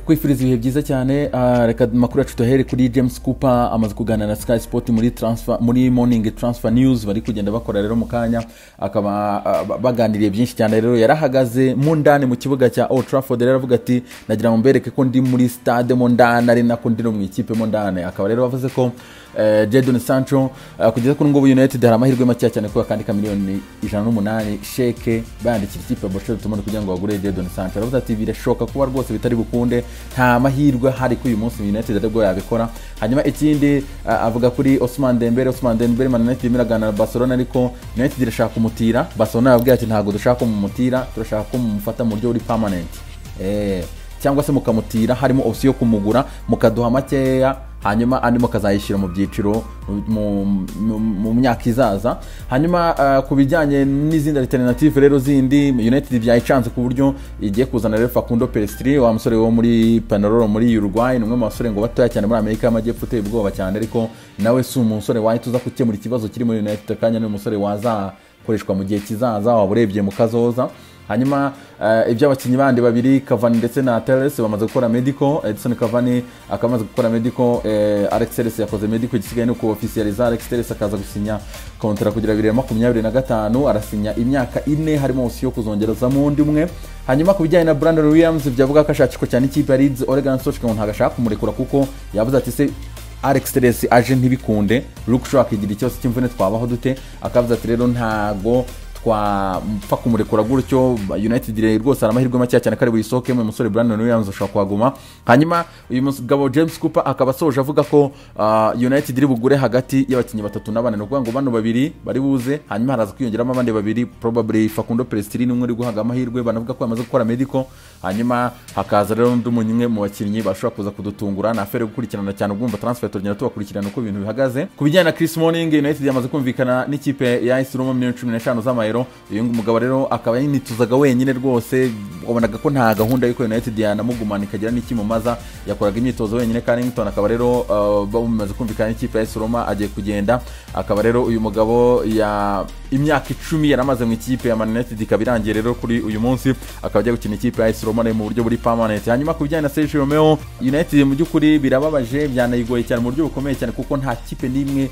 Kwifuriza ibihe byiza cyane. Reka amakuru yacu tuhere kuri James Cooper, amaze kuganira na Sky Sport muri transfer, muri morning transfer news bari kugenda bakora. Rero mu kanya akaba baganiriye byinshi cyane. Rero yarahagaze mu ndani mu kibuga cya Old Trafford, rero aravuga ati: "Nagira ngo mbereke ko ndi muri stade mo ndani, ari nako ndi no mu ikipe mo ndani." Akaba rero bavuze ko Jadon Sancho, kugeza kuri ngubu United hari amahirwe make cyane ko yakandika miliyoni 108 sheke bandikira ikipe ya Borussia Dortmund kugira ngo bagure Jadon Sancho. Aravuze ati: "Birashoboka kuba rwose bitari bukunde, nta mahirwe ahari ko uyu munsi United aribwo yabikora." Hanyuma ikindi, avuga kuri Ousmane Dembele. Ousmane Dembele, Man United irimo iraganira na Barcelona, ariko United irashaka kumutira. Barcelona yababwiye ati: "Ntabwo dushaka ko mumutira, turashaka ko mumufata mu buryo buri permanent, cyangwa se mukamutira harimo option yo kumugura, mukaduha makeya, hanyuma andi mukazayishyira mu byiciro mu myaka izaza." Hanyuma ku bijyanye n'izindi alternative rero zindi, United byayicanze ku buryo igiye kuzana rero Facundo Pellistri, wa musore wo muri Peñarol muri Uruguay. Ni umwe mu basore ngo batoya cyane muri Amerika y'Amajyepfo, uteye ubwoba cyane, ariko nawe si umusore wahita uza gukemura ikibazo kiri muri United kanya, ni umusore wazakoreshwa mu gihe kizaza, waba urebye mu kazoza. Hanyuma iby'abakinnyi bandi babiri, Cavani ndetse na Telles, bamaze gukora medical. Edison Cavani akaba amaze gukora medical, Alex Telles yakoze medical, igisigaye ni uku officializa. Alex Telles akaza gusinya contrat kugera 2025, arasinya imyaka 4 harimo option yo kuzongerezamo undi umwe. Hanyuma ku bijyanye na Brandon Williams, byavuga ko ashakishwa cyane ikipe ya Leeds, Ole Gunnar Solskjaer ngo ntabwo ashaka kumurekura, kuko yavuze ati: "Se Alex Telles aje ntibikunde, Luke Shaw akigira ikibazo cy'imvune, twabaho dute?" Akavuze ati: "Rero ntago twapfa kumurekura gutyo." United rero rwose hari amahirwe make cyane ko ari buyisohokemo. Uyu musore Brandon Williams ashobora kuhaguma. Hanyuma uyu mugabo James Cooper akaba asoje avuga ko United iri bugure hagati y'abakinnyi batatu na bane. Ni ukuvuga ngo bano babiri bari buze, hanyuma haraza kwiyongeramo abandi babiri, probably Facundo Pellistri ni umwe uri guhabwa amahirwe, banavuga ko yamaze gukora medical. Hanyuma hakaza rero undi umwe mu bakinnyi bashobora kuza kudutungura. Ni affaire gukurikirana cyane, ubwumva transfer tugenda tubakurikirana uko ibintu bihagaze. Ku bijyanye na Chris Smalling, United yamaze kumvikana n'ikipe ya AS Roma, miliyoni 15 z'amayero. Uyu mugabo rero akaba yinituzaga wenyine rwose, wabonaga ko nta gahunda y'uko United yanamugumana ikagira n'ikimumaza, yakoraga imyitozo wenyine Carrington. Akaba rero bamaze kumvikana n'ikipe ya AS Roma, agiye kugenda. Akaba rero uyu mugabo ya imyaka 10 yari amaze mu ikipe ya Man United ikaba irangiye rero kuri uyu munsi, akaba agiye gukina ikipe ya AS Roma mu buryo buri permanent. Hanyuma ku bijyanye na Sergio Romero, United mu by'ukuri birababaje, byanayigoye cyane mu buryo bukomeye cyane, kuko nta kipe n'imwe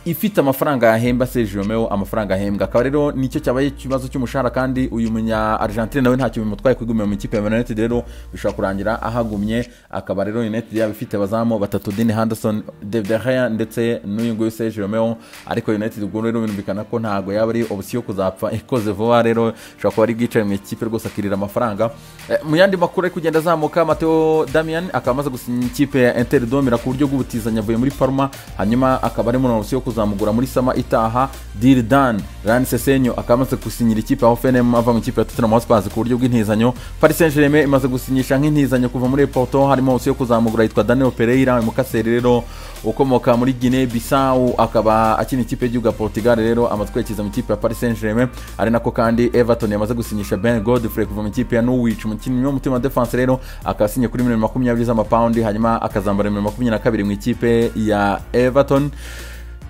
ifite amafaranga yahemba Sergio Romero amafaranga ahembwa. Akaba rero nicyo cyabaye ikibazo cy'umushahara, kandi uyu munya Argentine nawe ntacyo bimutwaye kwigumira mu ikipe ya Man United. Rero bishobora kurangira ahagumye. Akaba rero United yaba ifite abazamu batatu, Dean Henderson, David De Gea ndetse n'uyu nguyu Sergio Romero. Ariko United ubwo rero birumvikana ko ntago yaba ari option yo kuzapfa ikoze vuba. Rero ishobora kuba ari bwicare mu ikipe rwose akirira amafaranga. Mu yandi makuru ari kugenda azamuka, Matteo Darmian akaba amaze gusinya ikipe ya Inter de Milan ku buryo bw'ubutizanya, avuye muri Parma, hanyuma akaba ari muri option yo kuzamugura muri summer itaha. Deal done. Ryan Sessegnon akaba amaze gusinyira ikipe ya Hoffenheim ava mu ikipe ya Tottenham Hotspur ku buryo bw'intizanyo. Paris Saint-Germain imaze gusinyisha nk'intizanyo kuva muri Porto, harimo option yo kuzamugura, yitwa Daniel Pereira, umukaseri rero ukomoka muri Guinea Bissau, akaba akina ikipe y'igihugu ya Portugal. Rero amaze kwerekeza mu ikipe ya Paris Saint-Germain. Ari nako kandi Everton yamaze gusinyisha Ben Godfrey kuva mu ikipe ya Norwich, umukinnyi w'umutima defense. Rero akaba asinye kuri miliyoni 20 z'amapawundi, hanyuma akazambara miliyoni 22 mu ikipe ya Everton.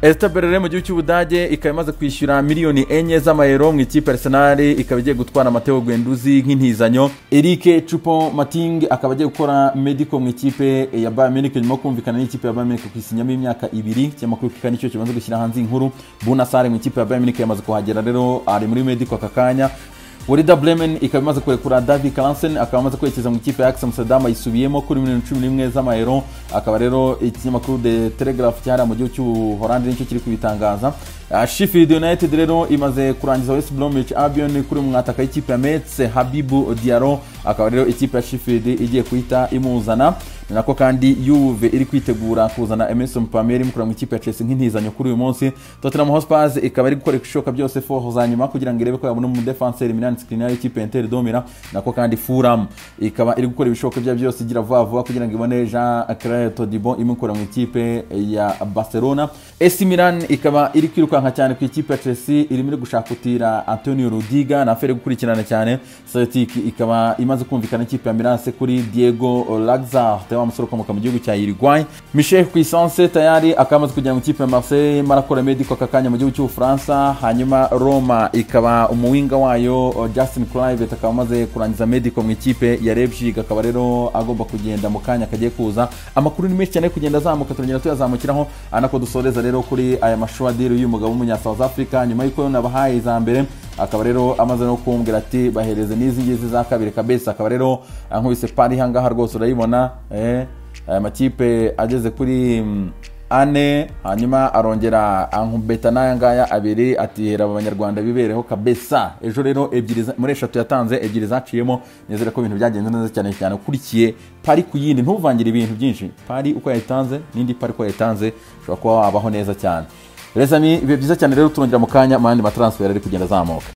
Hertha Berlin mu gihugu cy'Ubudage ikaba imaze kwishyura miliyoni 4 z'amayero mu ikipe Arsenal, ikaba igiye gutwara Matteo Guendouzi nk'intizanyo. Eric Choupo-Moting akaba agiye gukora medical mu ikipe ya Bayern Munich nyuma yo kumvikana n'ikipe ya Bayern Munich kwisinyamo imyaka 2. Ikinyamakuru Kicker nicyo kimaze gushyira hanze inkuru. Bouna Sarr mu ikipe ya Bayern Munich yamaze kuhagera, rero ari muri medical aka kanya. Werder Bremen ikaba imaze kurekura David Klaassen, akaba amaze kwerekeza mu ikipe ya Ajax Amsterdam, ayisubiyemo kuri miliyoni 11 z'amayero. Akaba rero ikinyamakuru De Telegraaf cyahariya mu gihugu cy'Ubuholandi nicyo kiri kubitangaza. Sheffield United rero imaze kurangiza West Bromwich Albion kuri mwataka y'ikipe ya Metz, Habibou Diallo. Akaba rero ikipe ya Sheffield igiye kuhita imuzana. Ni nako kandi Juve iri kwitegura kuzana Emerson Palmieri imukura mu ikipe ya Chelsea nk'intizanyo kuri uyu munsi. Tottenham Hotspur ikaba iri gukora ibishoboka byose foro za nyuma kugira ngo irebe ko yabona umudefenseur Milan Skriniar y'ikipe ya Inter de Milan. Nako kandi Fulham ikaba iri gukora ibishoboka byayo byose igira vuba vuba kugira ngo ibone Jean Clair Todibo imukura mu ikipe ya Barcelona. AC Milan ikaba iri kwirukanka. Yirukanka cyane ku ikipe ya Chelsea irimo iri gushakutira Antonio Rudiger, na affaire gukurikirana cyane. Celtic ikaba imaze kumvikana ikipe ya Milan kuri Diego Laxart, wa musore ukomoka mu gihugu cya Uruguay. Michel Cuisance tayari akaba amaze kujya mu ikipe ya Marseille, marakora medical aka kanya mu gihugu cy'Ubufaransa. Hanyuma Roma ikaba umuwinga wayo Justin Kluivert akaba amaze kurangiza medical mu ikipe ya Leipzig, akaba rero agomba kugenda mu kanya kagiye kuza. Amakuru ni menshi cyane kugenda azamuka, turagenda tuyazamukiraho anako dusoreza rero kuri aya mashwadiri y'uyu mugabo w'umunya South Africa, nyuma y'uko nabahaye iza mbere akaba rero amaze no kumbwira ati bahereze n'izi ngizi za kabiri kabisa. Akaba rero ankubise pari hangaha rwose urayibona, aya makipe ageze kuri ane, hanyuma arongera ankubeta n'aya ngaya abiri ati hera abanyarwanda bibereho kabisa. Ejo rero ebyiri muri eshatu yatanze, ebyiri zaciyemo. Nizere ko ibintu byagenze neza cyane cyane ukurikiye pari ku yindi, ntuvangire ibintu byinshi. Pari uko yayitanze n'indi pari uko yayitanze, ushobora kuba wabaho neza cyane. Les amis, ibihe byiza cyane rero, turongera mu kanya mu yandi matransfer ari kugenda azamuka.